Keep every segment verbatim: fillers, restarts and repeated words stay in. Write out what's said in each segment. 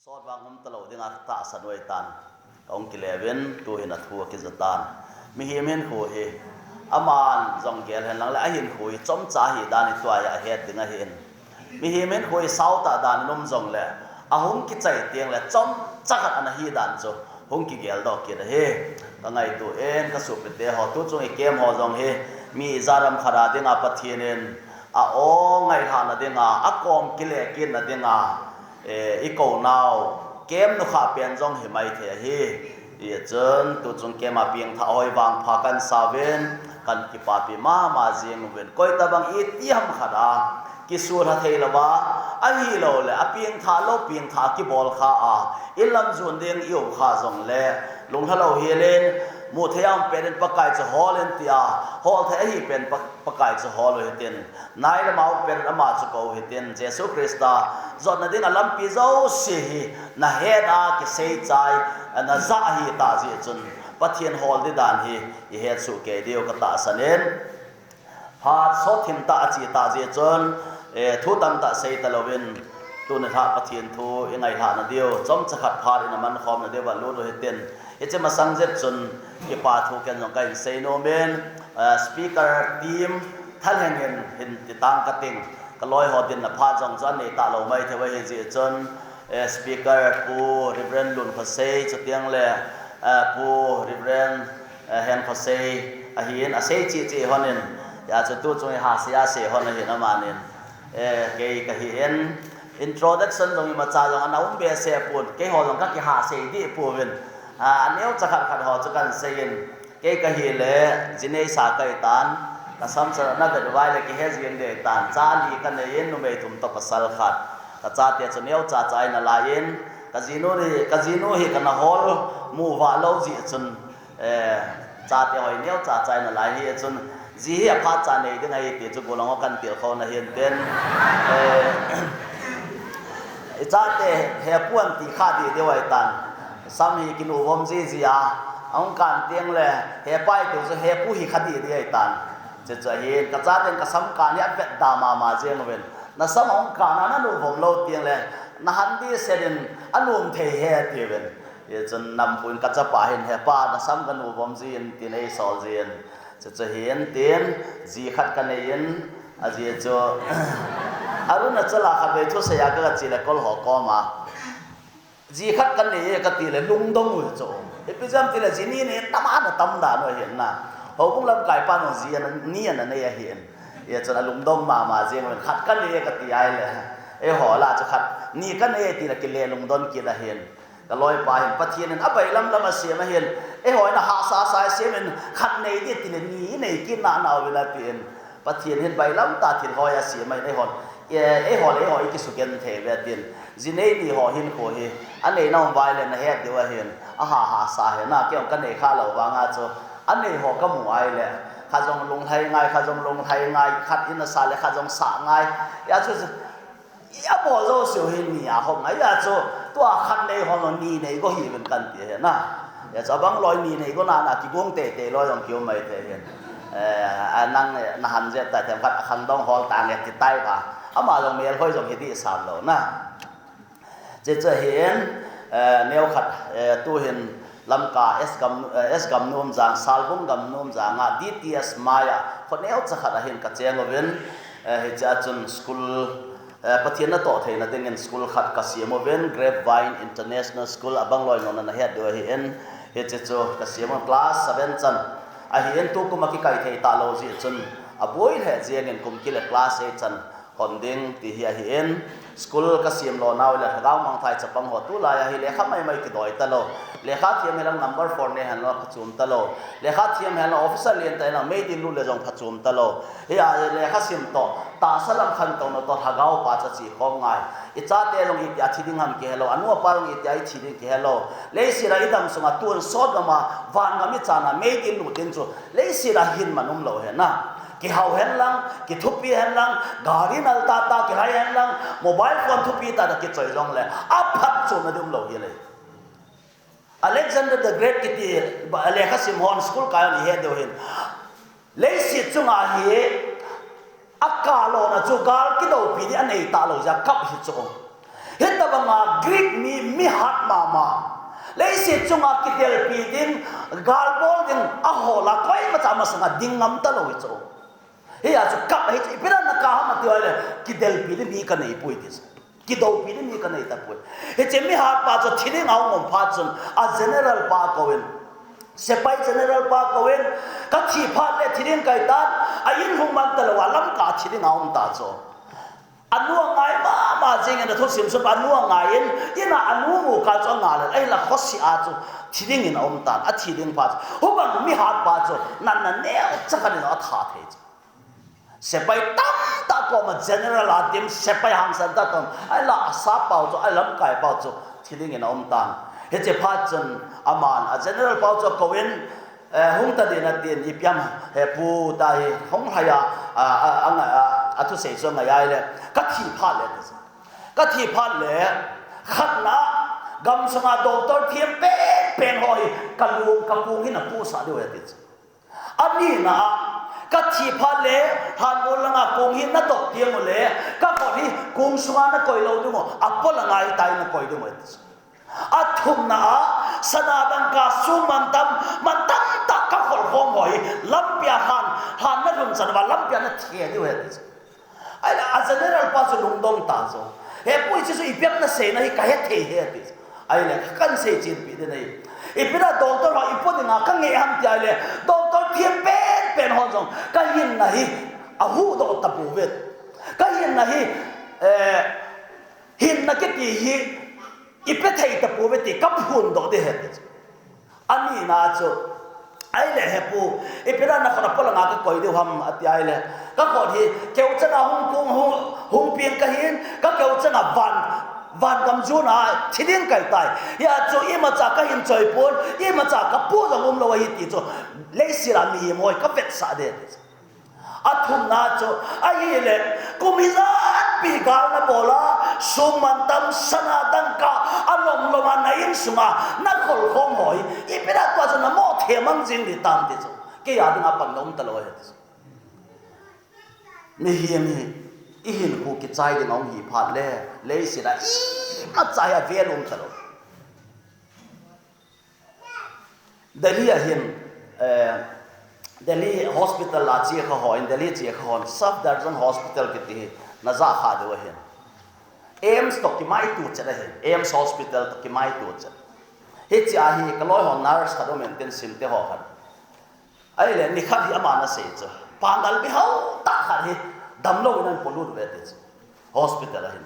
Sot vang um talou dinga tahsan u ahitan. Ka hung kile uvin, tuhin athu akija tan. Mihem hinkho hi, aman jong gel henlang le, ahinkho hi chomcha ahi dan hi tua hi ahet ding ahin. Mihem hinkho hi sautah dan in um jongle, ahung kichai teng le, chomcha khat ana hi dan chu hung kigeldoh kit ahi. Ka ngaito in, ka sopite ho, tuchung i camp ho jong hi, mi ijat ham khat a dinga Pathen in a-o ngailhahna dinga, akom kile kitna dinga, eh, i kou nau, camp nukhah pen jong hi maithei ahi. Hijeh chun, tuchung camp a pengthah hoi vangpha kahin sa uvin, kahin kipapi mama jing uvin. Koi tabang iti ham khat a, kisuhlha thei louva, ahilou le, apengthah lou, pengthah kibol kha a, in lam jon ding i um kha jongle, lunglha lou hel in, muthei a um pen in Pakai chu hol in tia, hol thei ahi pen Pa-, Pakai chu hol u hitin, nai lama um pen in ama chu kou hitin, Jesu Christa jotna dinga lampi jouse hi, na het a kisei chai, na jah ahi tah jeh chun, Pathen hol di dan hi, i het soh kei diu ka tahsan in. Phat sot thim tah a chi tah jeh chun, eh, thu tamtah sei talouvin, tuni lha Pathen thu i ngailhahna diu, chomcha khat phat in a mankhomna diu va lut u hitin, hiche masang jep chun, kipa thu ken jong kahin sei nom in, eh, speaker team, thalheng in hin ti tang kating, ka loi ho dinna phat jong chu anei talou maithei u ahi jeh chun, eh, speaker Pu Reverend Lunkhosei, chuteng le, eh, Pu Reverend, eh, Henkhosei, ahin, asei cheh cheh hon in, hijeh chun tuchung hi ha sei a sei hon ahin amanin, eh, kei kahi in, introduction jong imacha jong ana um behseh pon, keiho jong ka kiha sei deh pouvin, ah, aneocha khat khat ho chu kahin sei in, kei kahi le, jinei sa kahi tan, ka sam chu na vet uva le kihe jing ding ahi tan, cha li kanei in, numei thum toh pasal khat, ka chate chu neocha cha in alai in, ka jinu hi, ka jinu hi kana hol mu va lou jeh chun, eh, chate ho hi neocha cha in alai hi chun, ji hi aphat cha nei ding ahi ti chu golhang ho kahin tilkhou na hin tin, eh, i chate hepu ahin ti kha deh diu ahi tan, sam hi kinu vom jiji a, ahung kan teng le, hepa i ti chu hepu hi kha deh ding ahi tan, chuche chu ahin, ka chaten ka sam kan hi avet da mama jeng uvin, na sam ahung kan a na nu vom lou teng le, na han dehset in anom thei ahi atiuvin. Hichun nampu in ka chapa hin, hepa, na sam kanu vom jin, tin eisol jin. Chuche chu hin tin, ji khat kanei in, ajeh chu, Arunachal a khatvei thusei a ka, kache le kol ho koma, ji khat kanei e kati le lungdong u chu. Ipi jeh ham tile ji ni nei tam a ana tam dan u ahin na. Houbung lamkaipan jong ji ana, ni ana nei ahin. Hichun alungdong mama jeng uvin, khat kanei e kati a ahile, eiho lah chu khat ni kanei e tile kile lungdon kit ahin. Ka loipa hin, Pathen in abailam lam asem ahin, eiho in ahahsa sa asem in, khat nei ding tile ni nei kit nana uvin atin. Pathen hin bailam tah thil hoi asem ahin, eihon, eh, eiho le eiho i kisugenthei uve atin. Ji nei ni ho hinkho hi, aneina um uva ahile na het diu ahin, ahahsa ahi na, kei jong kanei kha lou vanga chu, anei ho kamu ahile, khat jong lunglhai ngai, khat jong lunglhai ngai, khat in asa le khat jong sah ngai. Hijeh chun, abol jouseu hi ni a hop ngai a chu, tua khat nei ho jong ni nei go hiuvin kan ti ahi na. Hijeh chun abang loi ni nei go nana kigong teitei loi jong kium maithei ahin. Eh, a nang, eh, na han jep tai themkhat, akhangdong hol tange ti tai va. Ama jong melhoi jong hi dih sam lou na. Chuche chu ahin, eh, neokhat, eh, tuhin Lamka S Gam, eh, S Gamnu Umjang, Salbung Gamnu Umjang a D T S mai a, kho neocha khat a hin kacheng uvin, eh, hichea chun school, eh, Pathen natoh theina dingin school khat kasem uvin, Grapevine International School, abang loi nona nahet diu ahin, hiche chu kasem uvin class seven chan ahin, tukum a kikai thei talou jeh chun, aboi lheh jengin kum kile class eight chan hon ding ti hi ahin, school kasem lona u le lhagao mangthai chapang ho tulai a hi lekha maimai kidoi talou. Lekha thiam hilang number four nei henlang phachom talou. Lekha thiam hilang officer lentah hilang meidil lut le jong phachom talou. Hia lekha sim toh, tahsa lam khantouna toh lhagao pa cha chi khom ngai. I chate jong itia thi ding ham kihelou, anu apa jong itia ithi ding kihelou. Leiset a idam sunga tun sot gam a, van gam ichan a meidil lut ding chu leiset a hin man umlou ahi na. Kihau henlang, kithupi henlang, gari nal tahtah kilhai henlang, mobile phone thupi tahtah kichoi jongle, aphatchomna ding umlou hile. Alexander the Great kiti, ba, lekha sim hon school kai hon ihet diu hin. Leiset chunga hi, akah lona chu gal kidoupi ding anei talou jeh a kap hi chu. Hitabanga Greek mi, mihat mama, leiset chunga kidelpi ding, galbol ding, ahola koimacha masanga ding ngam talou chu. Hia chu kap ahi chu, ipi dinga kap ham ati uleh, kidelpi ding mi kanei poi ti chu. Kidoupi ding mi kanei tapoi. Hiche mihat pa chu thi dinga ahung um phat chun, a general pa kouvin, sepai general pa kouvin, kathi phat le thi ding kahitan, a in hung man talou a, Lamka thi dinga um ta chu. Anu angai mama jingin, athusim sung pa anu angaiyin, ina anu mu kah chu angai le, ahinla khosi a chu thi dingin aum tan, athi ding pa chu. Hubang mihat pa chu natna neocha khat in atha thei chu. Sepai tamtah koma general a dim, sepai hangsan tah tom, ahinla asap pau chu, alamkai pau chu thi dingin aum tan. Hiche phat chun aman a general pau chu akouvin, Eh, hung ta ding atin, ipi ham, he pu, tahi hung haiya, a, a, a, a, a thusei chu angai le, kathi phat le, kathi phat le, khatna, gamsunga doctor thiam penpen ho hi, kalung, kakung hi napuisah diu ahi ati chu. Anina, kathi phat le, hanbol langa kung hi nadop diu le, kakhut hi kung sunga nakoi lou diu, apol langa hitia nakoi diu ati chu. Athumna a, sana dangka sum mantam, mantam tah kakhol khom ho hi, lampia han, han nalhun chan uva, lampia nathi diu ahi ati chu. Ahile, a general pa chu lungdong ta chu. He pu, hiche chu ipi ham naseina hi kahe thei e ati chu. Ahile, kahin seichen pi ding ahi. Ipi dinga doctor ho ipo dinga kangeh ham tia ahile, doctor thiam penpen ho jong, kahinna hi, ahuhdoh tapouve. Kahinna hi, eh, hinna kiti hi, ipe thei tapouve ti kaphondoh ding ahi ati chu. Anina chu, ahile he pu, ipi dinga nakhut apol langa kakoi diu ham ati ahile, kakhut hi, keu changa hung kung, hung, hung peng kahin, kakeu changa van, van gam juna thi ding kahitai. Hia chu imacha kahin choi pon, imacha kapu jong umlou ahi ti chu, leiset a mihem ho hi kavetsah ding ati chu. Athumna chu, ahile, kum ijat pi gal nabol a, sum mantam sana dangka, alom lom a na insunga, nakhol khom ho hi, ipi dinga tua chu namo themang jing ding tam ti chu. Kei a dinga pan naum talou ahi ti chu. Mihem hi, ihinkho kichai ding ahung hi phat le, leiset a imacha hi avel um talou. Delhi a hin, eh, Delhi hospital a chekha hon, Delhi chekha hon, Safdarjung Hospital kiti hi najah kha diu ahin. AIIMS toh kimaito chet ahin, AIIMS Hospital toh kimaito chet. Hichea hi kaloi ho nurse khat um intin Simte ho khat. Ahile nikhat hi aman asei chu, pangal bihao tah khat hi damlou in ahin polut uve ati chu. Hospital a hin.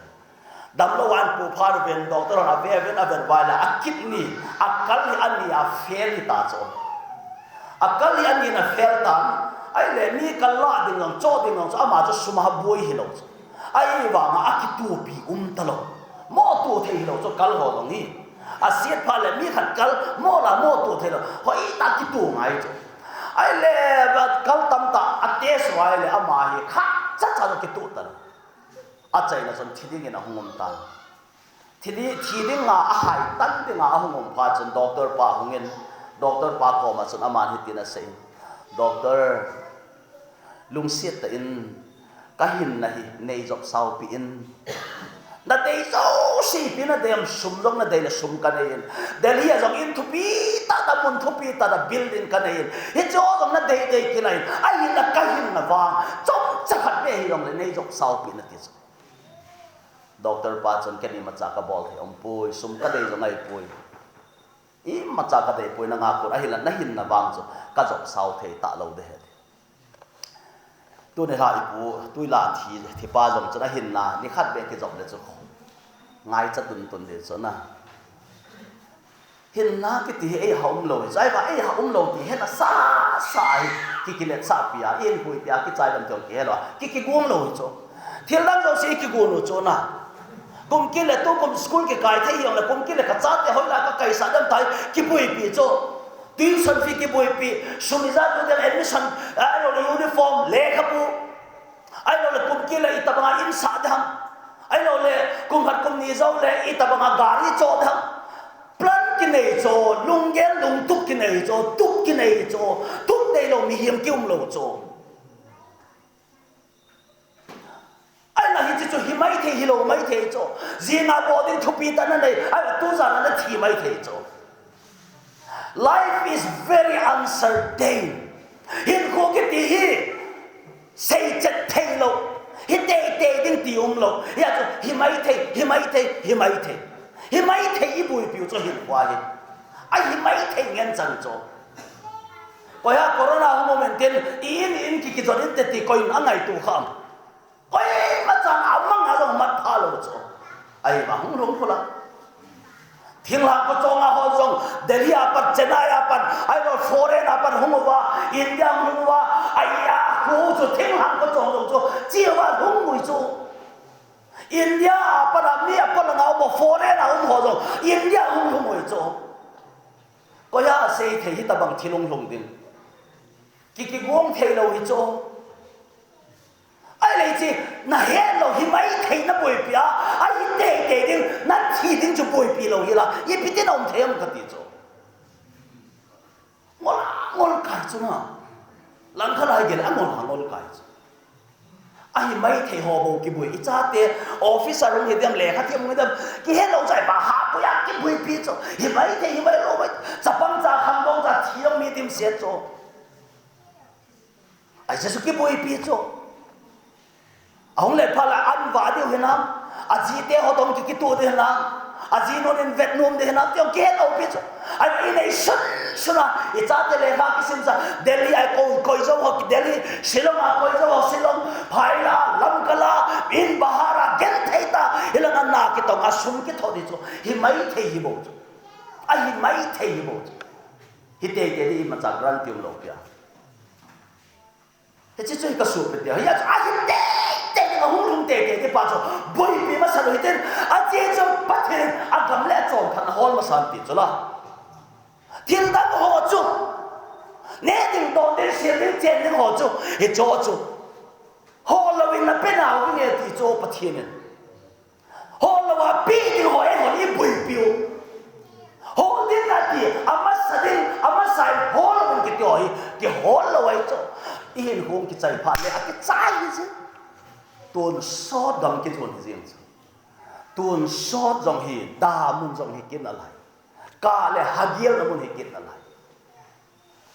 Damlou a ahin pu phat uvin, doctor hon ave uvin, avet uva ahile, a kidney, akal hi ani a fail hita chu. Akal hi ani in afail tan, ahile mi kal lah ding jong, choh ding jong chu, ama chu sum a boi hilou chu. Ahivanga akitopi um talou. Moto thei hilou chu kal ho jong hi. Aset phat le mi khat kal, mo la moto thei lou. Hoitah kitoh ngai chu. Ahile, kal tamtah atest uva ahile, ama hi khat cha cha kitoh tan. Achaina chun thi dingin ahung um tan. Thi di-, thi dinga ahai tan dinga ahung um phat chun doctor pa hungin, doctor pa koma chun aman hitin asei in, Doctor, lungset tah in, kahinna hi neijop saopi in. Nadei jouse ipi nadei ham, sum jong nadei le sum kanei in. Delhi a jong in thupi tah tah, mun thupi tah tah, building kanei in. Hicheho jong nadei dei kit in. Ahinla kahinna vang chomcha khat beh hijongle neijop saopi in ati chu. Doctor pa chun ken imacha kabol thei umpoi, sum kadei jong ahipoi. Imacha kadei poi, nanga kon, ahinla nahinna vang chu kajop sao thei talou ding ahi. Tuni lha ipu, tuilha thi, thipa jong chun ahinna nikhat beh kijop le chu ngaicha tuntun ding chu na. Hinna kiti hi eiha umlou hi, chaiva eiha umlou ti hena sasa hi, kikiletsahpi a, inkho ipi a kichai dam ti jong kihelou a, ki, kigong lou hi chu. Thil dang jouse kigon u chu na. Kum kit le tukum school kikai thei hijongle, kum kit le kachate hoilai a kakaisah dam tai, kiboipi chu. Tuition fee kiboipi, sum ijat lou ding, admission, a, ahiloule uniform, lekhabu. Ahiloule kum kit le itobanga in sah ding ham. Ahiloule kum khat kum ni joule itobanga gari choh ding ham. Plan kinei chu, lunggel lungtup kinei chu, tup kinei chu, tup neilou mihem kiumlou chu. Ahinla hiche chu himai thei hilou maithei chu. Jinga bol ding thupi tah nanei, ai, tujan a nathi maithei chu. Life is very uncertain. Hinkho kiti hi seichet theilou, hi teitei ding ti umlou. Hia chu hi maithei, hi maithei, hi maithei. Hi maithei iboipiu chu hinkho ahi. Ahi maithei ngen chan chu. Koiya corona hung um intin, i in in ki kijot inte ti koiyin angaito kham? Koimachan amang a jong matpha lou chu. Ahivang hung lhung khu la. Thinglhang khochonga ho jong, Delhi a pat, Chennai a pat, ahilou foreign a pat hung uva, India hung lhung uva, aiya, khu chu thinglhang khochong jong chu, chiuva lhung ui chu. India a pat a mi a pat langa um, foreign a um ho jong, India hung lhung ui chu. Koiya seithei hitabang thil hung lhung ding. Ki, kigong theilou hi chu. Ahile hiche, nahetlou hi maithei naboipi a, ahi teitei ding, nathi ding chu boipi lou hila, ipi ti naum thei ham kati chu. Ngol, ngol kai chu na. Langkhat a igel a ngol, ngol kai chu. Ahi maithei ho bou kiboi, ichate, officer hung hidiam, lekha them hung hidiam, kihetlou chai pa, ha, boiya kiboipi chu. Hi maithei, hi mailou mai, chapang cha, khangdong cha, thi jong mi dimset chu. Ahi Jesu kiboipi chu. Ahung le phat la an va diu hinam. Ajite ho toh ki, kitoh diu hinam. Ajinun in vet nom diu hinam. Ti jong kihetlou pi chu. Ahi inei sun sun a. Ichate lekha kisim sa. Delhi a koi, koi jou ho ki Delhi. Shillong a koi jou ho Shillong. Phai la, Lamka la. In bahar a genthei tah. Hilanga na kitong a sum kitho di chu. Hi maithei hi bou chu. Ahi maithei hi bou chu. Hi teitei di imacha guarantee umlou pia. Hiche chu hi ka suhpet dia. Hia chu ahi teitei ding, ahung lhung teitei ding pa chu boipi masa lou hitin, ache chu Pathen in agam le achonphatna hol masa in ti chu la. Thil dang ho chu, neh ding, don ding, sil ding, chen ding ho chu, hicho chu hol louvin nape nau vinge ti chu Pathen in. Hol louva pe ding ho eihon iboipiu. Hol ding nati, amasa ding, amasa in hol louvin kiti ho hi, kihol lou ahi chu. Ihinkho kichai phat le, akichai hi jing. Tonsot gam kijon hi jing chu. Tonsot jong hi, damun jong hi kin alai. Kah le hagelna mun hi kin alai.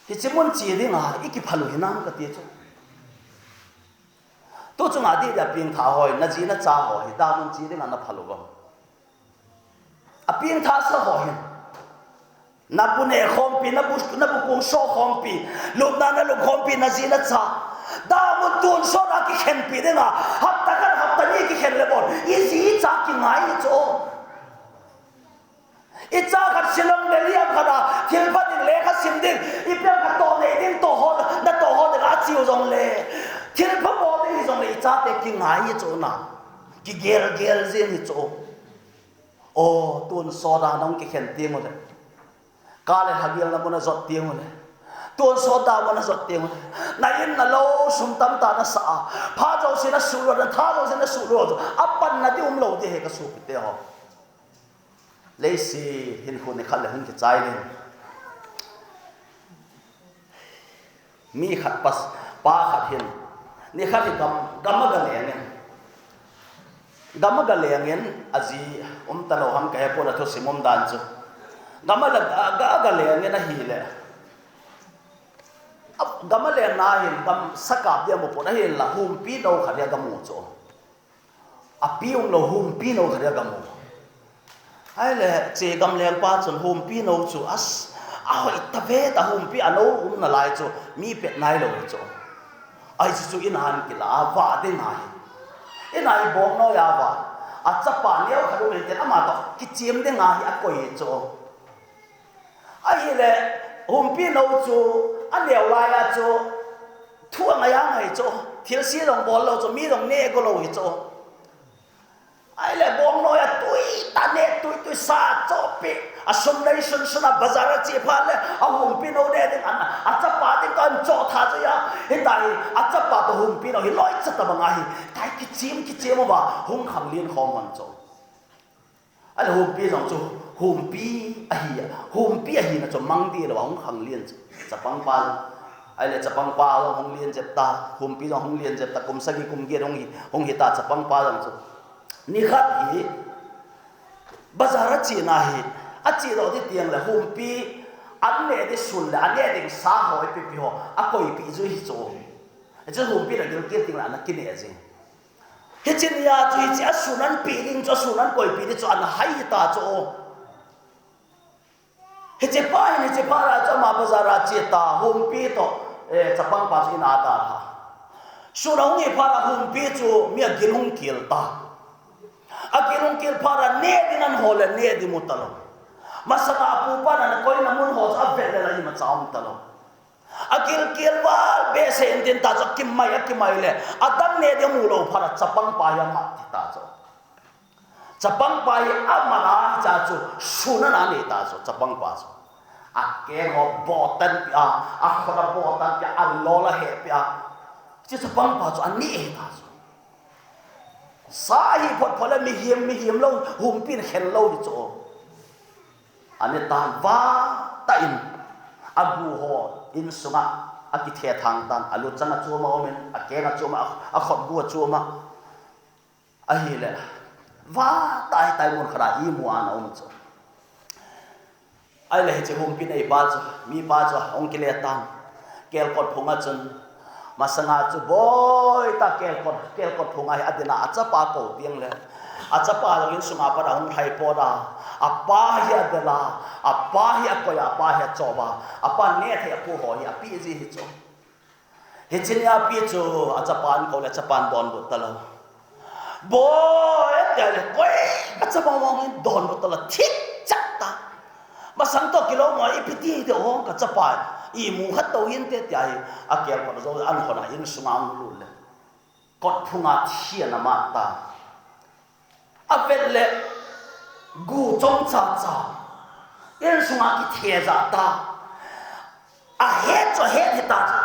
Hiche mun che dinga, ikiphalu hinam kati chu. Tu chunga dih dia pengtha ho hi, naji nacha ho hi, damun che dinga naphalu vang. Apengthasa ho hin. Nabu neh khompi, nabu, nabu kong so khompi, lupna nalup khompi, naji nacha. Damun tonsot a kikhenpi dinga, hapta khat, hapta ni kikhen le bon. Iji icha kingai chu. Icha khat Shillong, Delhi a khat a, thilpha ding, lekha sim ding, ipi ham khat toh nei ding, toh hol, natoh hol ding, achiu jongle. Thilpha bol ding hijongle, ichate kingai hi chu na. Kigel gel jing hi chu. O, tonsot a nahung kikhen teng ule. Kah le hagelna mun a jot teng ule. Tonsot damun a jot teng ule. Na in na lou sum tamtah nasah a. Phat jouse nasuh lou, natha jouse nasuh lou chu. Apanna di umlou di hi ka sopite ho. Leiset hinkho nikhat le hung kichai ding. Mi khat pas, pa khat hin. Nikhat hi gam, gam a galeng in. Gam a galeng in, aji umtalou ham kahepon, athusim umdan chu. Gam a la, ga, ga, galeng in ahile. A, gam a lengna hin, gam sakap dia mupon ahinla, humpi nou khat hi agamu chu. Api umlou humpi nou khat hi agamu. Ahile, che gamlengpa chun humpi nou chu as, ahoi tave ta, humpi anou um nalai chu, mi pet nailou hi chu. Ahi chu chu in a ahin kila, avah ding ahi. In a hi bong noiya avah. Achapa neo khat um inte, ama toh kichem ding ahi, akoi hi chu. Ahile, humpi nou chu, aneo laiya chu, thu angai angai chu, thilse jong bol lou chu, mi jong neh go lou hi chu. Ahile, bong noiya tui tah neh, tui tui sa chohpeh, asum nei sunsun a bazar a che phat le, ahumpi nou neh ding, an, achapa ding toh ahin choh tha chu ahi, hitia hi, achapa toh humpi nou hi loicha tabang ahi, tai kichem kichem uva, hung khanglen khom hon chu. Ahile humpi jong chu, humpi ahi, humpi ahina chu mang deh lou a hung khanglen chu, chapangpa jong. Ahile chapangpa jong hung len jep ta, humpi jong hung len jep ta, kum sagi kum get hung hi, hung hita chapangpa jong chu. Nikhat hi bazar a chena hi, a che doh ding tiang le humpi, an neh ding sun le an neh ding sa ho, ipi pi ho a koipeh jui hi chu. Hichu humpi na gilkel ting le ana kineh jing. Hiche nia chu hiche a sun an peh ding chu, a sun an koipeh ding chu ana hai hita chu. Hiche pa hin hiche phat a chu ama bazar a che ta, humpi toh, eh, chapang pa chu in a dalha. Sun ahung hi phat a humpi chu mi a gil hung kel ta. A gil hung kel phat a neh ding an ho le neh ding mu talou. Masanga a pu pa na na koina mun ho chu a vet le la imacha um talou. A gilkel val behseh in tin ta chu a kimai, a kimai le. A dang neh ding mu lou phat a chapang pa hi a mat ta chu. Chapang pa hi a mat a hiche chu sun ana neh ta chu, chapang pa chu. A keng ho botan pia, a khut a botan pia, a lol a heh pia. Hiche chapang pa chu a neh ta chu. Sa hi phot phot le mihem, mihem lou, humpin khen lou hi chu. Ani tan va ta in, a gu ho insunga a kithethang tan, a luchang a chom a um in, a keng a chom a, a khut gu a chom a. Ahile, va ta hi tai mun khat a imu ana um chu. Ahile hiche humpi neipa chu, mipa chu, ahung kile tan. Kelkot phunga chun, masanga chu boi ta kelkot, kelkot phunga hi a dinga a chapa kou tiang le. A chapa jong insunga pat ahung lhai pot a. A pa hi a del a, a pa hi a koi a, a pa hi a chop a. A pa neh thei a pu ho hi a peh ji hi chu. Hiche nia pi chu a chapa an kou le, a chapa an donbut talou. Boi, atia le, koi, ka chapa mong in donbut talou, thip chat ta. Masang toh kilou mo, ipi ti te o, ka chapa, imu khat tou hinte tia hi, a kelkot jou, an hon a insunga ahung lut le. Kot phunga thi ana mat ta. A vet le, gu chom cha cha. Insunga kithe ja ta. A het chu a het hita chu.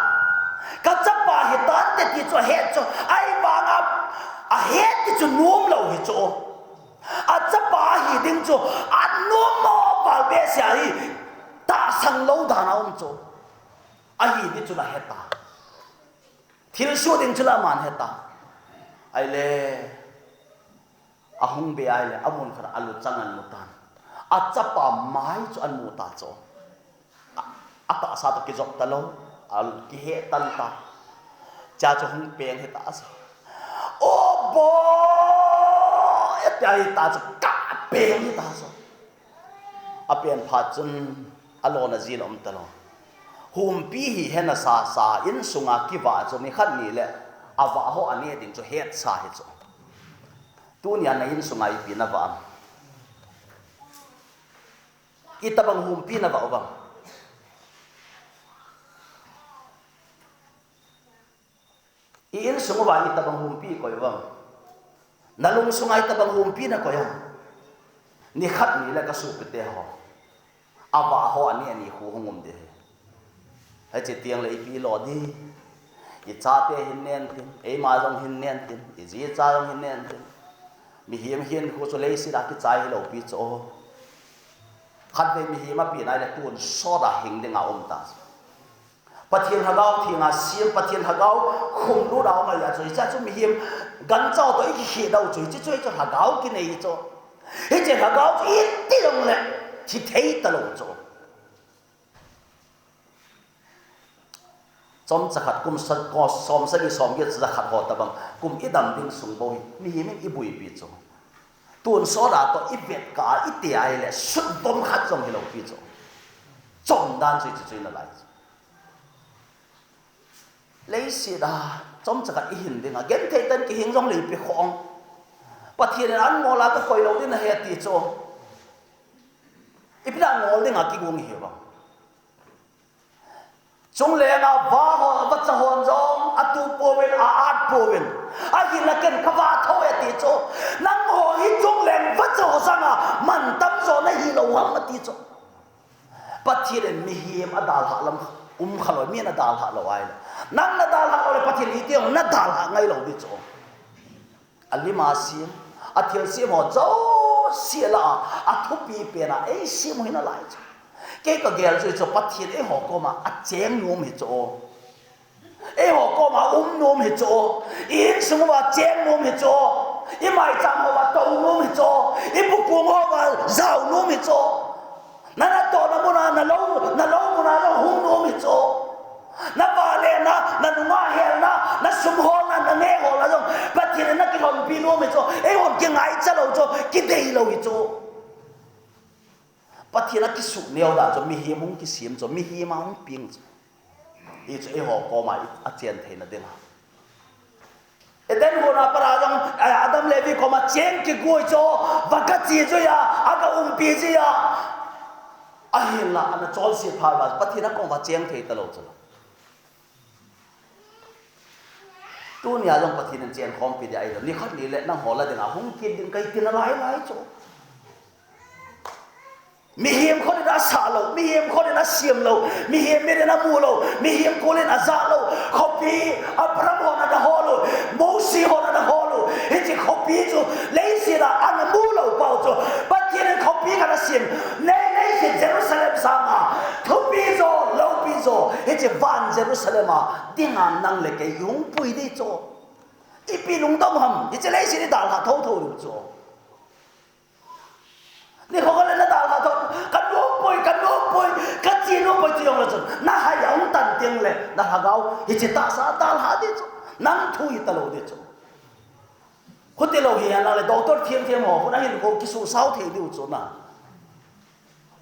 Ka chapa hitante ti chu a het chu. Ahivanga a het ti chu nom lou hi chu. A chapa hi ding chu a nom mo val behseh a hi tahsan lou dan a um chu. Ahi ti chu la het ta. Thilsoh ding chu la aman het ta. Ahile, ahung be ahile, amun khat a luchang an mu tan. A chapa mai chu an mu ta chu. A, a tahsa toh kijop talou, a kihe tan ta. Cha chu hung peng hita chu. O boi, atia hita chu, ka peng hita chu. A pen phat chun a lona jin um talou. Humpi hi hena sa sa insunga kivah chu nikhat ni le a vah ho a neh ding chu hetsa hi chu. Tunia na insunga ipi na vah am? Itobang humpi na vah uvem? I insung uva itobang humpi koi uvem? Na lungsunga itobang humpi na koi am? Nikhat ni le ka sopite ho, a vah ho a neh ni khu hung um ding hi. Hiche tiang le ipi lo ding? I chate hin nen tin, eima jong hin nen tin, i ji cha jong hin nen tin. Mihem hin khu chu leiset a kichai hilou pi chu. Khatvei mihem a pi nai le tonsot a hing ding a um ta. Pathen lhagao thenga sem, Pathen lhagao khum lut a um a chu, hiche chu mihem gancha toh i kikhel u chu, hiche chu, hiche lhagao kinei chu. Hiche lhagao chu iti jong le thi thei talou chu. Chomcha khat kum sa, ko, som sagi som get sa khat ho tabang, kum i dam ding sung bou hi mihem in i buipi chu. Tonsot a toh i vet kah a i te ahile sut bom khat jong hilou pi chu. Chom dan chu hiche chu i na lai chu. Leiset a chomcha khat i hin ding a, genthei tah in kihing jong le ipi khong. Pathen in an ngol a ka koi lou ding ahi ti chu. Ipi na ngol ding a kigung hi vang. Chungleng a va ho, vacha hon jong a tup pouvin, a at pouvin. Ahinla ken ka vah tho e ti chu. Nangho hi chungleng vacha ho sanga mantam jo na hilou ham ati chu. Pathen in mihem a dalhah lam um kha lou, mi na dalhah lou ahile. Nang na dalhah lou le Pathen in iti jong na dalhah ngai lou ding chu. A lim a sem, a thilsem ho jouse lah a, a thupi pen a eisem u hi na lai chu. Kei ka gel chu hichu, Pathen eiho koma a cheng nom hi chu. Eiho koma um nom hi chu. I insung uva cheng nom hi chu. I maicham houva tou nom hi chu. I bukung houva jao nom hi chu. Na natohna muna, na lou, na lou muna jong hung nom hi chu. Na vale na, na nunga helna, na sum holna, na neh holna jong Pathen in na kilhonpi nom hi chu. Eihon kingaicha lou chu, kidei lou hi chu. Pathen a kisuh neo dan chu, mihem hung kisem chu, mihem a hung peng chu. Hichu eiho koma i, achen theina dinga. Eden hon a pat a jong, eh, Adam le Evi koma cheng kigui chu, va kache jui a, aga umpi jui a. Ahinla, ana chonset phat uva, Pathen a koma cheng thei talou chu. Tunia jong Pathen in chen khompi ding ahi lou. Nikhat nile nangho la dinga hung kit ding kahi tina lai lai chu. Mihem khut in asah lou, mihem khut in asem lou, mihem mit in amu lou, mihem kol in aja lou. Khopi Abraham hon ana hol u, Mose hon ana hol u. Hiche khopi chu leiset a ana mu lou pau chu. Pathen in khopi khat asem. Nei, leiset Jerusalem sanga thupi jo, loupi jo, hiche van Jerusalem a dinga nang le kei i hung pui ding chu. Ipi lungdong ham, hiche leiset i dalha thotho diu chu. Nikho khat le na dalha tho, ka nom poi, ka nom poi, ka che nom poi ti jong le chun, na hai a hung tan teng le, na lhagao, hiche tahsa dalha ding chu, nang thu hi talou ding chu. Khuti lou hi, ana le doctor thiam thiam ho, huna hin ko kisusao thei diu chu na.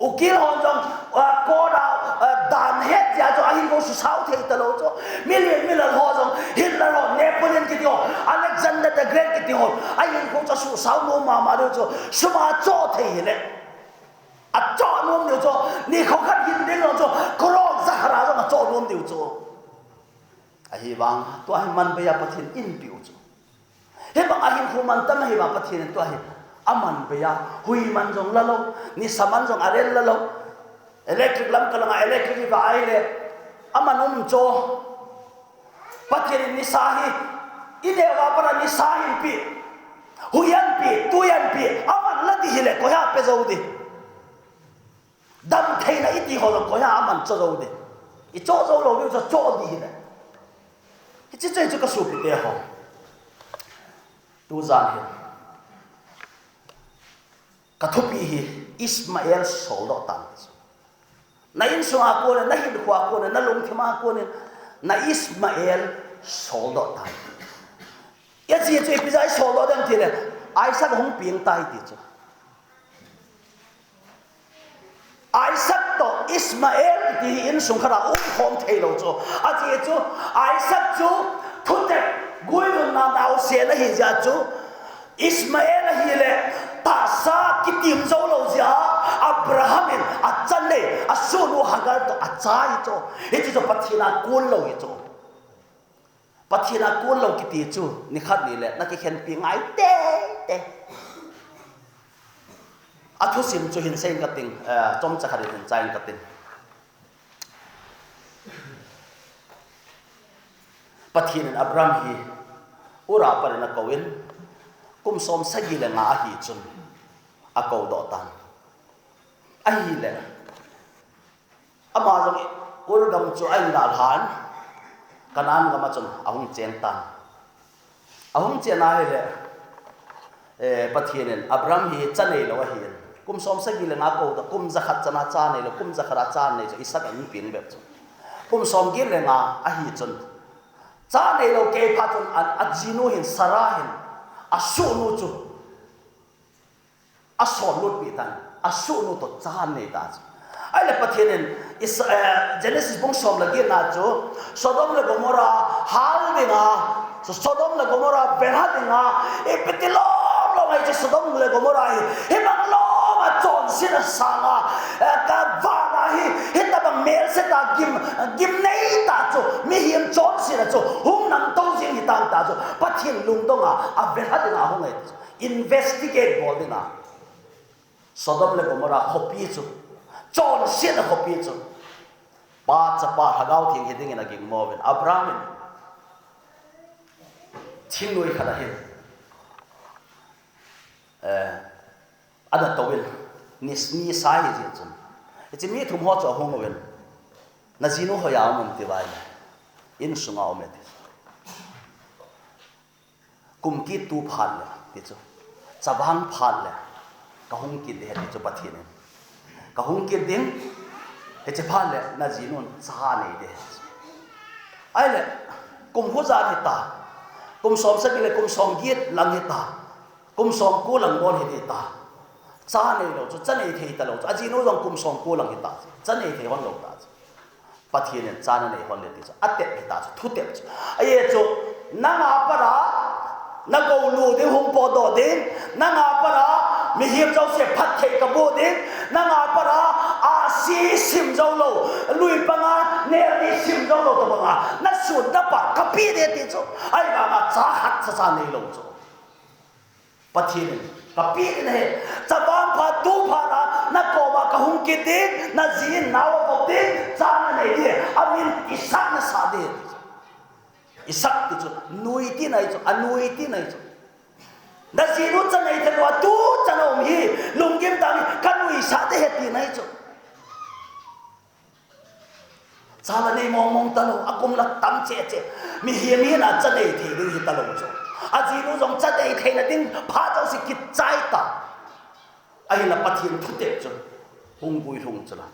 Ukil hon jong, ah, court a, ah, dan het jeh a chu ahin ko susao thei talou chu. Milian milal ho jong, Hitler ho, Napoleon kiti ho, Alexander the Great kiti ho, ahin ko chu susao nom mama diu chu. Sum a choh thei hile. Achoh nom diu chu. Nikho khat hin ding lou chu. Crore jakhat a jong achoh nom diu chu. Ahivang, tua hi man bei a Pathen in eipe u chu. Hibang a hinkho mantam ahi vang Pathen in tua hi aman bei a, hui man jong la lou, nisa man jong arel la lou. Electric lamkai langa electric hi va ahile, aman um chu. Pathen in nisa hi, i neo a pat a nisa hin pe, hui ahin pe, tui ahin pe, aman la ding hile, koi a pe jou ding. Damtheina iti ho jong koi a aman cho jou ding. I cho jou lou ding chu cho ding hile. Hiche chu, hichu ka sopite ho. Tujan hin ka thupi hi Ishmael soldoh tan. Na insunga konin, na hinkhoa konin, na lungthima konin, na Ishmael soldoh tan. Ajeh chu ipi jeh a i soldoh dem tile, Isaac hung peng tai ti chu. Isaac toh Ishmael kiti hi insung khat a umkhom thei lou chu. Ajeh chu Isaac chu thutep guilhunna naosen ahi jeh a chu, Ishmael ahile tahsa kitim jou lou jeh a Abraham in achanei, asuhnu Hagar toh acha hi chu. Hiche chu Pathen a kon lou hi chu. Pathen a kon lou kiti chu, nikhat nile, na kikhenpi ngai teitei. A thusim chu hin seiyin kating, eh, chomcha khat in hin chaiyin kating. Pathen in Abraham hi Ur a pat in akouvin, kum som sagi le nga ahi chun akou doh tan. Ahile, ama jong Ur gam chu ahin dalhan, Canaan gam a chun ahung cheng tan. Ahung chen ahile, eh, Pathen in Abraham hi cha neilou ahin. Kum som sagi le nga kou doh, kum jakhat chan a cha neilou, kum jakhat a cha nei chu Isaac ahin peng bep chu. Kum som get le nga ahi chun, cha neilou kei phat chun a, ajinu hin Sarah hin, asuhnu chu asol lut pi tan, asuhnu toh cha nei ta chu. Ahile Pathen in Is-, eh, Genesis bung som le get na chu, Sodom le Gomorrah hal dinga, Sodom le Gomorrah velha dinga, ipi ti lom lom ahi chu Sodom le Gomorrah hi, hibang lom a chonset a sanga, eh, ka vana hi, hitabang melse ta gim, gimnei ta chu, mihem chonset a chu, hung nangtou jing hi tan ta chu, Pathen lungdong a, avelha dinga hung ahi chu. Investigate bol dinga. Sodom le Gomorrah khopi chu, chonset a khopi chu, Pa, Chapa, Lhagao Theng hi dingin agingmo uvin. Abraham in thingnoi khat ahin, eh, ana touvin, ni, nisa ahi jeh chun. Hiche mi thum ho chu ahung uvin, na jinu hoiya um em ti uva ahile, insunga um e ati. Kum kit tu phat le, Ti chu. Chavang phat le kahung kit ding ahi ti chu Pathen in. Kahung kit ding, hiche phat le najinun cha nei ding ahi. Ahile, kum khu ijat hita. Kum som sagi le kum som get lang hita. Kum som ko lang bol hita. Cha neilou chu, cha nei thei talou chu. Ajinu jong kum som ko lang hita. Cha nei thei hon lou ta chu. Pathen in cha nanei hon le ti chu. Atep hita chu, thutep chu. Ahi chu, nanga pat a, nagou lut ding hung potdoh ding, nanga pat a, mihem jouse phatthei kaboh ding, nanga pat a, ahsi sim jou lou, lui panga, nel ni sim jou lou tobang a, nasut napat kapeh ding ti chu. Ahivanga cha khat cha cha neilou chu. Pathen in, kapeh ding ahi, chavang phat tu phat a, nakoma kahung kit ding, naji in nao avop ding, cha nanei ding, amin Isaac nasah ding. Isaac ti chu, nui tina ahi chu, anui tina ahi chu. Najinu cha nei thei lou, tu chan a um hi, lunggim tah in, kanuisah ding ahi tina ahi chu. Cha la nei mong mong talou, akum la tam cheh cheh. Mihem hina cha nei thei ding hi talou chu. Ajinu jong cha nei theina ding phat jouse kichai ta. Ahinla Pathen thutep chu hung guilhung chu la.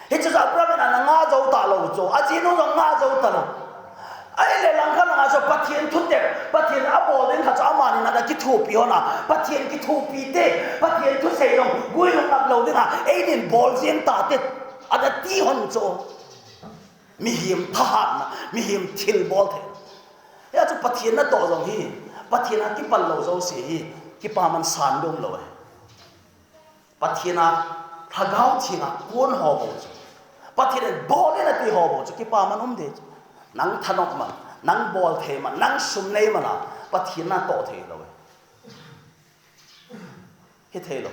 Hiche chu Abraham in ana ngah jou talou chu. Ajinu jong ngah jou talou. Ahile langkhat langa chu Pathen thutep, Pathen abol ding khat chu amani ana kithopi hon a. Pathen kithopi te, Pathen thusei jong guilhung ngap lou dinga, einin bol jeng tate. Ana ti hon chu. Mihem thahatna, mihem thilbol thei. Hia chu Pathen natoh jong hi, Pathen a kipal lou jouse hi, kipaman san dum lou ahi. Pathen a Lhagao Theng a kon ho bou chu. Pathen in bol in ati ho bou chu, kipaman um ding chu. Nang thanop man, nang bol thei man, nang sum nei man a, Pathen natoh thei lou ahi. Hithei lou.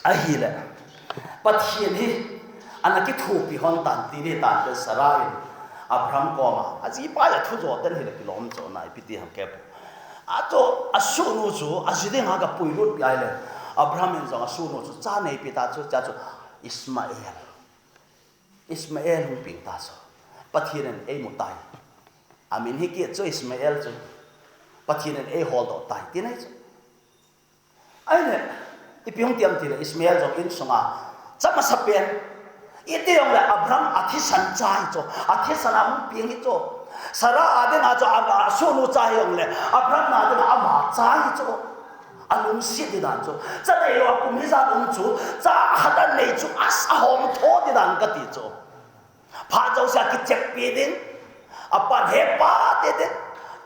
Ahile, Pathen hi, ana kithopi hon tan, ti ding tan, te Sarah in, Abraham koma, ajipa a thu jo ten hile kilom chu na, ipi ti ham kei pu. Achu, asohnu chu, aji dinga ga puilut pi ahile, Abraham in jong asohnu chu, cha neipe ta chu, cha chu, Ismael. Ismael hung peng ta chu. Pathen in eimu tai. Amin hi kit chu Ismael chu. Pathen in eiholdoh tai, ti ahi chu. Ahile, ipi hung ti ham tile Ismael jong insunga. Cha masapen. Iti jongle Abraham athisan cha ahi chu. Athisan a hung peng ahi chu. Sarah a dinga chu a, asohnu cha ahi jongle. Abraham a dinga ama cha ahi chu. Alungset ding dan chu. Cha neilou a kum hijat um chu. Cha khat anei chu. As ahom tho ding dan kati chu. Phat jouse a kicheppi ding. Apan hepa ti ding.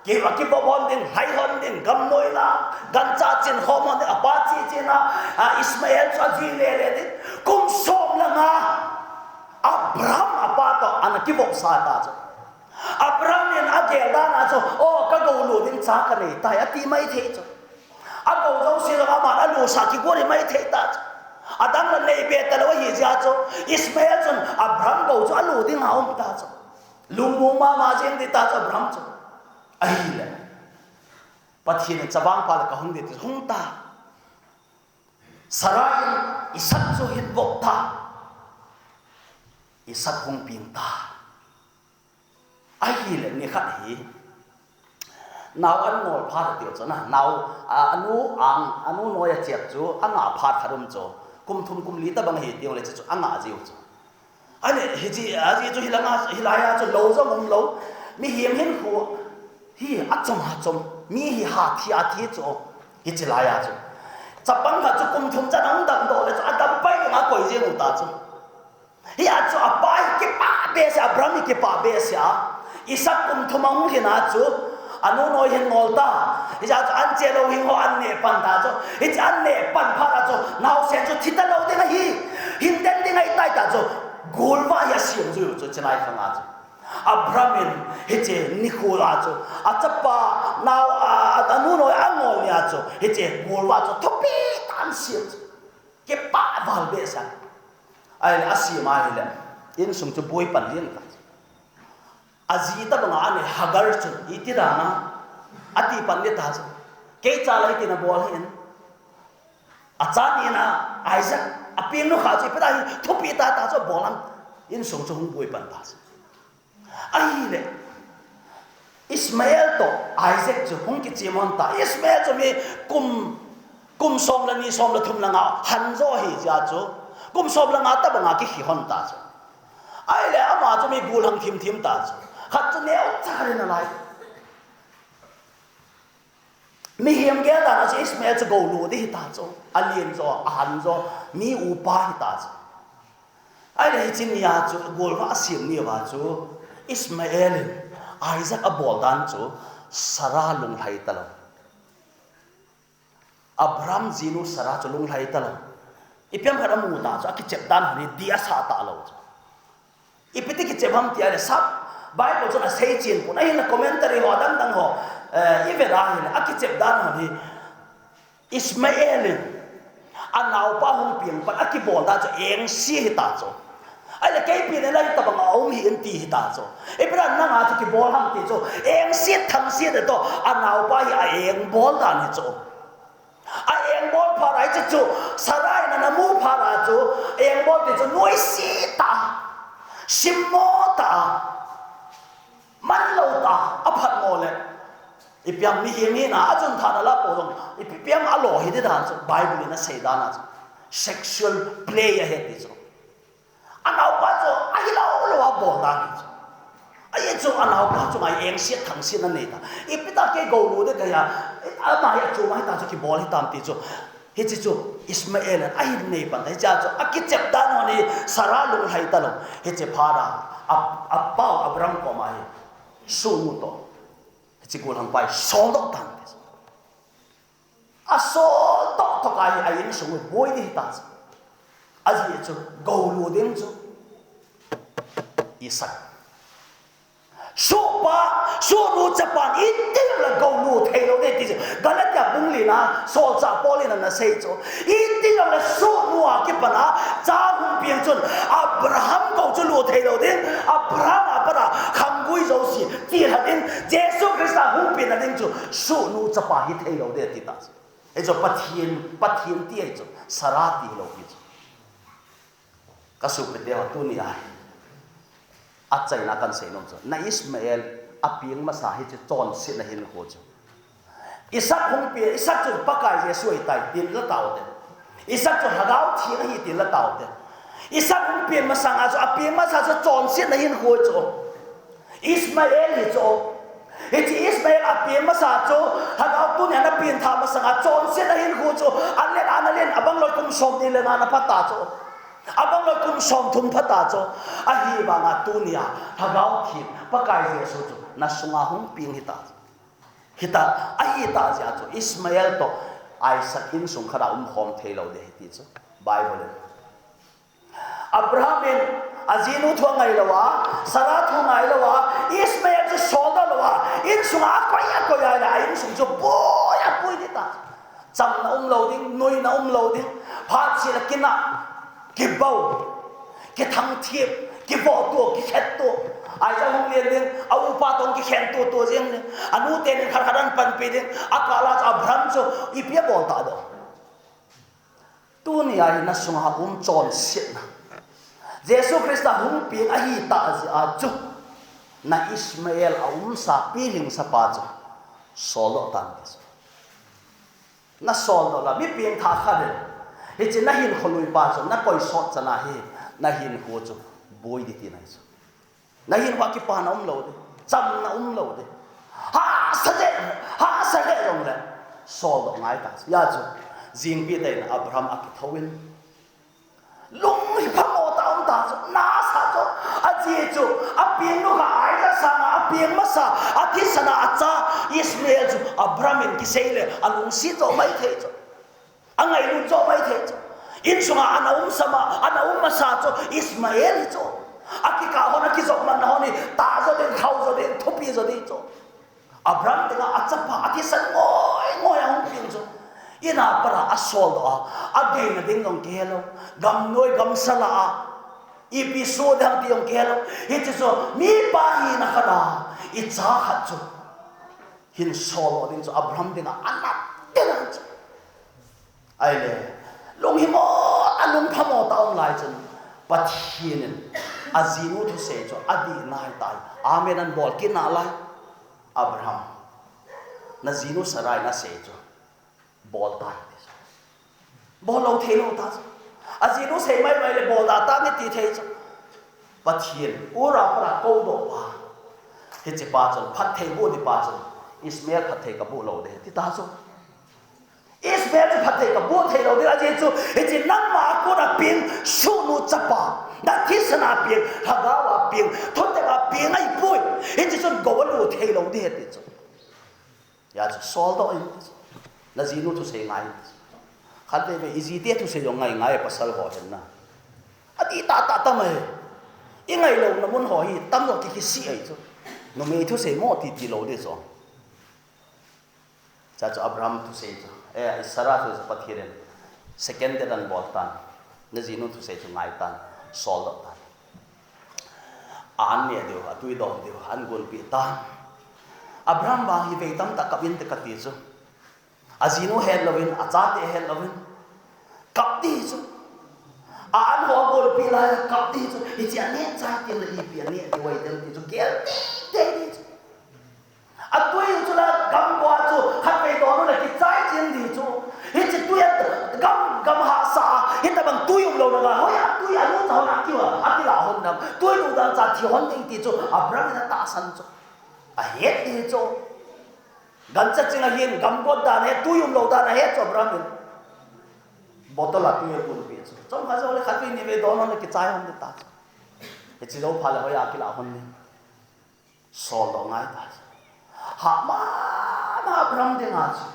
Ki, kivop hon ding, lhai hon ding, gamnoi la, gancha chin khom hon ding, apa chi chin a, a, Ismael chu aji lele ding. Kum som le nga, Abraham apa toh ana kivop sa ta chu. Abraham in agel dan a chu, o, kagou lut ding cha kanei tai, ati mai thei chu. Agou jouse jong aman alutsah kigol hi mai thei ta chu. Adang la neibe talou ahi jeh chun, Ismael chun Abraham gou chu alut dinga um ta chu. Lungmong mama jeng ding ta chu Abraham chu. Ahile, Pathen in chavang phat le kahung ding ti hung ta. Sarah in Isaac chu ahin vop ta. Isaac hung peng ta. Ahile nikhat hi, nao an ngol phat atiu chu na, nao, a, anu ang, anu noi achep chu, angah phat khat um chu, kum thum kum li tabang ahi tiu le chu, chu angah jiu chu. Ahile, hiche, aji chu hilanga, hilai a chu lou jong um lou, mihem hinkho hi achom achom, mi hi hathi athi chu, hiche lai a chu. Chapang khat chu kum thum chan ahung damdoh le chu, adam pai dinga koi jeng u ta chu. Hia chu apa hi kipah behseh, Abraham hi kipah behseh a. Isaac kum thum ahung lhin a chu, anu noi hin ngol ta. Hijeh chun an chelou hing ho an neh pan ta chu. Hiche an neh pan phat a chu, naosen chu thi talou ding ahi. Hin den ding ahi tai ta chu. Golvah hi asem jiu chu, chulai khang a chu. Abraham in hiche nikho a chu, achapa, nao, a, a, anu noi angol ni a chu, hiche golvah chu thupi tah in asem chu. Kipah val behseh. Ahile asem ahile, insung chu boi pan jeng ta. Aji tabanga anei Hagar chu, iti dan a, ati pan ding ta chu. Kei cha la hiti nabol hih in. Acha nina, Isaac, apeng nu kha chu, ipi ta hi, thupi tah tah chu abol ham. Insung chu hung boi pan ta chu. Ahile, Ishmael toh Isaac chu hung kichem hon ta. Ishmael chu mi kum, kum som le ni, som le thum le nga han jo ahi jeh chun, kum som le nga tabang a kikhen hon ta chu. Ahile ama chu mi gollhang thim thim ta chu. Khat chu neocha khat in alai. Mihem gel dan a chu Ishmael chu gou lut ding ahi ta chu. Alen jo, ahan jo, mi upa ahi ta chu. Ahile hiche ni a chu, golvah sem ni a chu, Ishmael in Isaac abol dan chu, Sarah lunglhai talou. Abraham jinu Sarah chu lunglhai talou. Ipi ham khat amu ta chu, akichep dan hon hi dih asa talou chu. Ipi ti kichep ham ti ahile, sap Bible chun asei chen pon, ahinla commentary ho, adang dang ho, eh, ivet ahile, akichep dan hon hi, Ishmael in anaopa hung peng pan akibol dan chu engse ahi ta chu. Ahile keipi in la hitabang a um hih in ti ahi ta chu. Ipi dan nanga chu kibol ham ti chu. Engse thangse toh anaopa hi a-engbol dan ahi chu. A-engbol phat a hiche chu Sarah in ana mu phat a chu, engbol ti chu noise tah, simmo tah, manlou tah, aphatmo le. Ipi ham mihem hina, achun thana la po jong, ipi ham alo hi ding dan chu, Bible in asei dan a chu. Sexual play ahi ti chu. Anaopa chu, ahilou lou a bol dan ahi chu. Ahi chu, anaopa chu ngai engse thangse anei ta. Ipi ta kei gou lut ding kahi a, ama hi achu ma hi ta chu kibol hitam ti chu. Hiche chu Ishmael in ahin nei pan ta, hiche a chu akichep dan hon hi Sarah lunglhai talou. Hiche phat a, a, apa u Abraham koma hi, suhnu toh, hiche gollhang pa hi soldoh tan ti chu. Asoldoh toh kahi a insung u boi ding ahi ta chu. Ajeh chu gou lut ding chu Isaac. Suhpa, suhnu chapan iti jongle gou lut thei lou ding ti chu. Galatia bung li na, solchah Paul in ana sei chu. Iti jongle suhnu a kipan a cha hung peng chun Abraham gou chu lut thei lou ding. Abraham a pat a khanggui jouse chelha ding. Jesu Christa hung pen na ding chu suhnu chapa hi thei lou ding ti ta chu. Hichu Pathen, Pathen ti ahi chu. Sarah ti lou hi chu. Ka sopite ho, tuni a hi achaina kan sei nom chu, na Ishmael apeng masa hiche chonsetna hinkho chu. Isaac hung pen, Isaac chu Pakai Jesu ahitai tin la tao te. Isaac chu Lhagao Theng ahi tin la tao te. Isaac hung pen masang a chu, apeng masa chu chonsetna hinkho chu. Ishmael hi chu. Hiche Ishmael apeng masa chu, Lhagao Theng in ana pengtha masang a chonsetna hinkho chu, alet ana len, abang loi kum somni le nga ana pha ta chu. Abang loi kum somthum pha ta chu. Ahivang a tuni a, Lhagao Theng, Pakai Jesu chu, na sunga hung peng hita. Hita, ahita jeh a chu, Ishmael toh Isaac insung khat a umkhom thei lou ding ahi ti chu. Bible in. Abraham in ajinu thu angai lou a, Sarah thu angai lou a, Ishmael chu soldoh lou a, insung a akoi, akoi a le, a insung chu boi, aboi ding ta. Chamna um lou ding, nuina um lou ding, phat cheh le kinah, kibou, kithangthip, kivoh tuh, kikhet tuh. Isaac hung len ding, a upa toh kikhen tuh tuh jeng ding. Anu tenin khat khat ahin panpi ding, akah a chu Abraham chu ipi abol ta doh. Tuni a hi na sunga um chonsetna, Jesu Christa hung peng ahita jeh a chu, na Ishmael a umsa, pilhingsa pa chu soldoh tan ti chu. Na soldoh la, mi pengtha khat in, hiche na hinkho lui pa chu, na koi sot chan a hi, na hinkho chu boi ding tina ahi chu. Na hinkho a kipana um lou ding, chamna um lou ding. Hahsa le, hahsa le jongle, soldoh ngai ta. Hijeh chun, jingpi tah in Abraham akithou in, lung hi phamo tah um ta chu, nasa chu, ajeh chu, apeng nu kha Isaac sanga, apeng masa, athisan a acha, Ishmael chu, Abraham in kisei le, alungset jo mai thei chu. Angailut jo mai thei chu. Insunga ana um sama, ana um masa chu Ishmael hi chu. Akikah hon, akijop manna hon hi tah jo ding, khau jo ding, thupi jo ding chu. Abraham dinga achapa, athisan ngoi ngoi a hung peng chu. In a pat a asoldoh a, adeina ding jong kihe lou. Gamnoi gamsa lah a, ipi soh ding ham ti jong kihe lou. Hiche chu mipa hina khat a, icha khat chu hin soldoh ding chu Abraham dinga anat ding ahi chu. Ahile, lunghimo, alung phamo tah um lai chun, Pathen in ajinu thusei chu adih nai tai. Amen ahin bol kit nalai. Abraham, najinu Sarai nasei chu bol tan, ati chu. Bol lou thei lou ta chu. Ajinu sei mai mai le bol da tan ati thei chu. Pathen, Ur a pat a koudoh pa, hiche pa chun phatthei boh ding pa chun, Ishmael phatthei kaboh lou ding, ati ta chu. Ishmael chu phatthei kaboh thei lou ding, ajeh chu, hiche nangma a kona peng, sunu chapa, nathisan a peng, lhagao a peng, thutep a peng ahipoi. Hiche chun gou alut thei lou ding ahi, ati chu. Hijeh chun soldoh in, ati chu. Najinu thusei ngai in, ati chu. Khatvei vei, ijite thusei jong ngai ngai, pasal ho hin na. Ati tah tah tam ahi. Ingai louna mun ho hi, tam lou kiki si ahi chu. Numei thusei mo ti ti lou ding chu. Hijeh chun Abraham thusei chu, eh, Sarah thusei chu Pathen in second date ahin bol tan. Najinu thusei chu ngai tan, soldoh tan. A an neh diu, atui don diu, ahin gonpeh tan. Abraham vang hi vei tamtah kap inte kati chu. Ajinu het louvin, achate het louvin, kap ding chu. A an ho agonpeh lai a kap ding chu. Hiche aneh chai teng le ipi aneh diu ahi dem ti chu gel teitei ding chu. Atui u chu la gamgo a chu khatvei don u le kichai chen ding chu. Hiche tui a gam, gam hahsa a, hitabang tui umlou na ga, hoiya tui a lut a hon a kiu a, akilah hon nam. Tui lut dan cha thi hon ding ti chu Abraham in atahsan chu. Ahet ding chu. Gancha ching ahin, gamgot dan ahet, tui umlou dan ahet chu Abraham in. Bottle a tui agonpeh chu. Chomkhat jou le khatvei nivei don hon le kichai hon ding ta chu. Hiche jou phat le hoiya kilah hon ding. Soldoh ngai ta chu. Hahma, na Abraham dinga chu.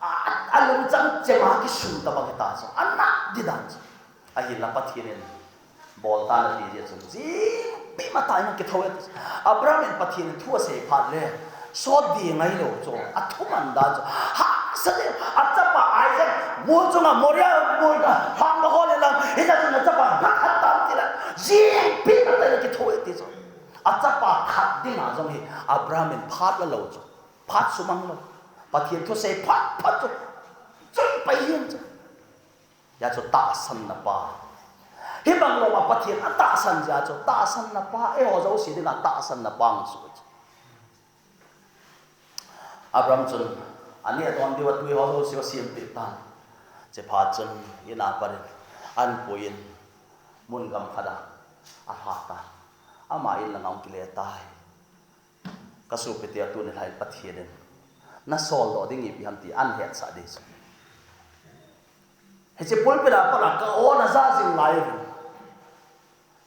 A, alungchang chema kisun tabang ahi ta chu. Anah ding dan chu. Ahinla Pathen in bol tan ati jeh chun, jingpi matah in akitho e. Abraham in Pathen in thu asei phat le, sot ding ngailou chu, athuman dan chu. Hahsa jeh, achapa Isaac, mol chunga Moriah mol a, lhang ahol in lang, hijeh chun achapa, nakhat tam ti la, jingpi matah in akitho e ti chu. Achapa that dinga jong hi, Abraham in phat la lou chu. Phat sumang lou. Pathen thusei phat phat chu. Chun pai hin chu. Hijeh chun tahsanna pa. Hibang lou a Pathen atahsan jeh chun tahsanna pa, eiho jouse dinga tahsanna pa angasuh chu. Abraham chun, aneh don diu a tui ho jouse asempeh tan. Hiche phat chun, in a pat in, ahin pui in, mun gam khat a, alha tan. Ama in lang a ahung kile tai. Ka sopite, tuni lhai Pathen in na soldoh ding ipi ham ti ahin hetsah ding chu. Hiche pulpit a pat a ka o na ja jing lai uvin,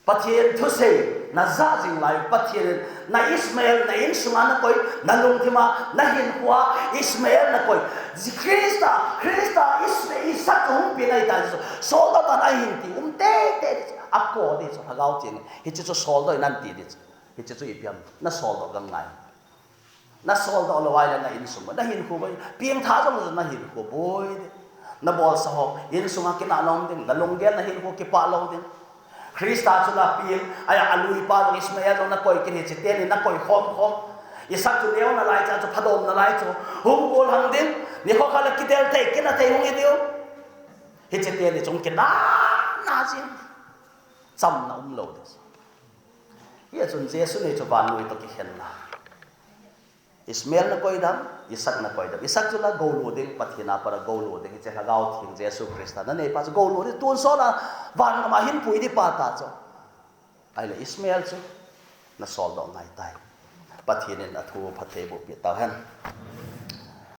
Pathen thusei na ja jing lai uvin, Pathen in na Ishmael na insunga na koi, na lungthima, na hinkhoa Ishmael na koi. Christa, Christa Ishmael, Isaac hung pen ahi tai chu. Soldoh tan ahi ti um teitei ding chu. Ako ding chu, Lhagao Theng in. Hiche chu soldoh in ahin ti ding chu. Hiche chu ipi ham, na soldoh gam ngai. Na soldoh lou ahile na insung, na hinkho boi. Pengtha jong na hinkho boi ding. Na bolsa ho, insunga kinah na um ding, na lunggel na hinkho kipah lou ding. Christa chu na peng, ahi a, alui pa jong Ishmael jong na koi kit, hiche teni na koi khom khom. Isaac chu neo nalai cha chu, phadom nalai chu. Hung gollhang ding, nikho khat le kidel thei, kinah thei hung hi diu. Hiche teni chung kinah na jing. Chamna umlou ding. Hijeh chun Jesu ni chu vannoi toh kikhenna. Ishmael na koi dam, Isaac na koi dam. Isaac chu la gou lo ding, Pathen a pat a gou lo ding, hiche Lhagao Theng Jesu Christa na nei pa chu gou lo ding, tonsot a van gam a hin pui ding pa ta chu. Ahile Ishmael chu na soldoh ngai tai. Pathen in athu phatthei boh peh tau hen.